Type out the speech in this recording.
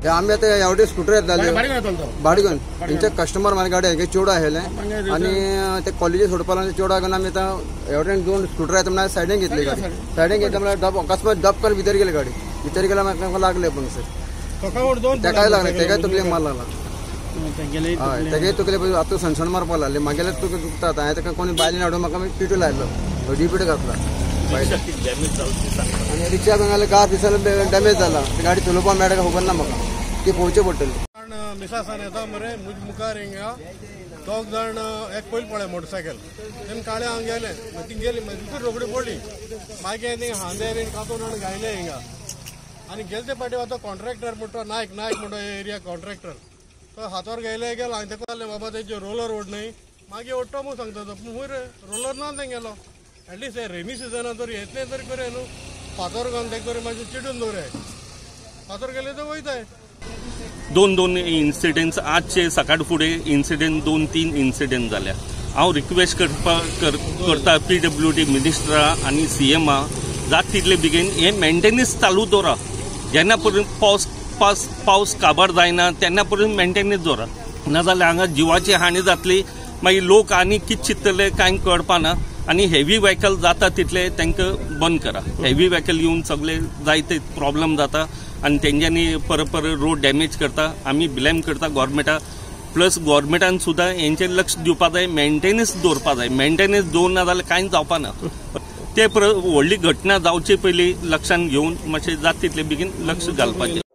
आमी आतां एवढे स्कुटर येताले भाडे घेवन तेंचे कस्टमर म्हाका गाडी हांगे चेडो आयले आनी ते कॉलेजी सोडपाक लागले चेडो घेवन आमी आतां एवढे दोन स्कुटर येता म्हणल्यार सायडीन घेतली गाडी. सायडीन घेतली म्हणल्यार डब अकस्मात डब करून भितर गेली गाडी. भितर गेल्या म्हाका लागले पण सर तेकाय लागले, तेकाय तकले मार लागला. हय, तेगे तकले आतां सणसण मारपाक लागले. मागेले तुका दुखता आतां. हांवें ताका कोणी बायलेन हाडून म्हाका पिटू लायलो, हळदी पिठो घातला. आनी रिक्षा हांगाले गार दिसाले डॅमेज जाला. गाडी चलोवपाक मेळटा खबर ना म्हाका, ती पळोवचें पडटलें. मिसासान येता मरे मुज मुखार हिंगा दोग जाण एक पयलीं पळय मोटरसायकल तेम काळे हांग गेले, ती गेली मागीर रोखडी पडली. मागीर थिंगा हांदे बीन कातून हाडून घायले हिंगा. आनी गेले ते फाटी आतां कॉन्ट्रॅक्टर म्हणटा नायक नायक म्हणटा एरिया कॉन्ट्रॅक्टर तो हातार गेले गेलो. हांवें ताका सांगलें बाबा तेजे रोलर ओड न्हय मागीर ओडटो म्हूण सांगता तो, पूण रोलर ना तेंगेलो. एटलिस्ट हे रेनी सिजनान तरी येतलें तरी करूया न्हू. फातर घालून तेका तरी मातशें चिटून दवराय, फातर गेले तर वयताय. दोन दोन इन्सिडेंट्स आजचे सकाळ फुडें इन्सिडेंट 2-3 इन्सिडेंट जाल्या. हांव रिक्वेस्ट करता PWD मिनिस्टरा आनी CMआ जात तितले बेगीन हे मेंटेनन्स चालू दवरा. जेन्ना पर्यंत पावस काबार जायना तेन्ना पर्यंत मेंटेनन्स दवरा, नाजाल्यार हांगा जिवाची हानी जातली. मागीर लोक आनी कितें चिंततले कांय कळपाना. आनी हेवी व्हेकल जाता तितले तांकां बंद करा. हेवी व्हेकल येवन सगळे जायते प्रॉब्लम जाता आनी तेंच्यांनी परत परत रोड डॅमेज करता. आमी ब्लेम करता गव्हर्मेंटाक, प्लस गव्हर्मेंटान सुद्दां हेंचेर लक्ष दिवपा जाय, मेंटेनन्स दवरपा जाय. मेंटेनन्स दवरना जाल्यार कांयच जावपा ना. ते व्हडली घटना जावचे पयलीं लक्षांत घेवन मातशें जाता तितले बेगीन लक्ष घालपाचें.